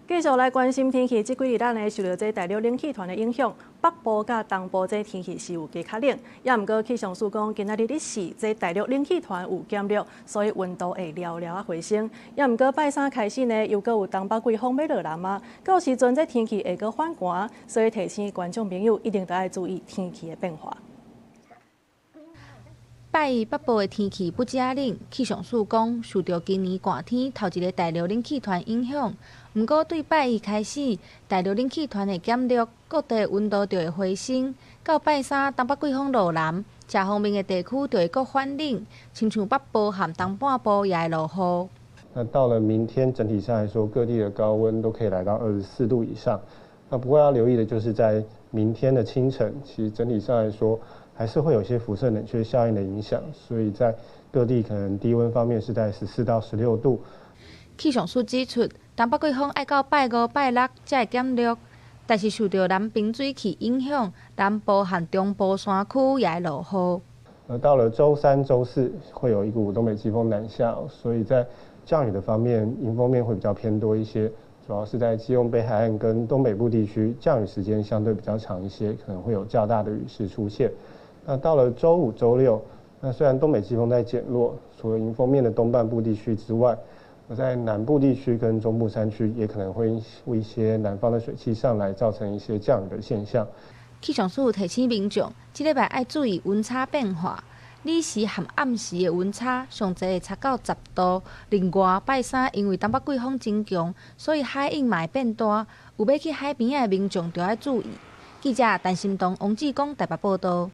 繼續來關心天氣，這幾日咱會受著這大陸冷氣團的影響，北部佮東部這天氣是有加較冷。也毋過氣象署講，今仔日日時這大陸冷氣團有減弱，所以溫度會寥寥仔回升。也毋過拜三開始呢，又閣有東北季風欲落來啊，到時陣這天氣會閣反寒，所以提醒觀眾朋友一定著愛注意天氣的變化。拜一北部的天氣不遮冷，氣象署講，受著今年寒天頭一个大陸冷氣團影響。毋過對拜一開始，大陸冷氣團會減弱，各地溫度就會回升。到拜三，東北季風落南，這方面的地區就會閣反冷，親像北部和東半部也會落雨。那到了明天，整體上來說，各地的高溫都可以來到24度以上。那不過要留意的就是在明天的清晨，其實整體上來說，還是會有些輻射冷卻效應的影響，所以在各地可能低溫方面是在14到16度。氣象署指出，東北季風愛到拜五、拜六才會減弱，但是受著南平水氣影響，南部和中部山區也會落雨。而到了週三、週四，會有一股東北季風南下，所以在降雨的方面，迎風面會比較偏多一些，主要是在基隆北海岸跟東北部地區，降雨時間相對比較長一些，可能會有較大的雨勢出現。那到了週五、週六，那雖然東北季風在減弱，除了迎風面的東半部地區之外，在南部地區跟中部山區也可能會有一些南方的水汽上來，造成一些降雨的現象。氣象署提醒民眾，這禮拜愛注意溫差變化，日時和暗時的溫差上濟會差到10度。另外，拜三因為東北季風增強，所以海湧嘛會變大，有欲去海邊的民眾著愛注意。記者陳心東、王志剛台北報導。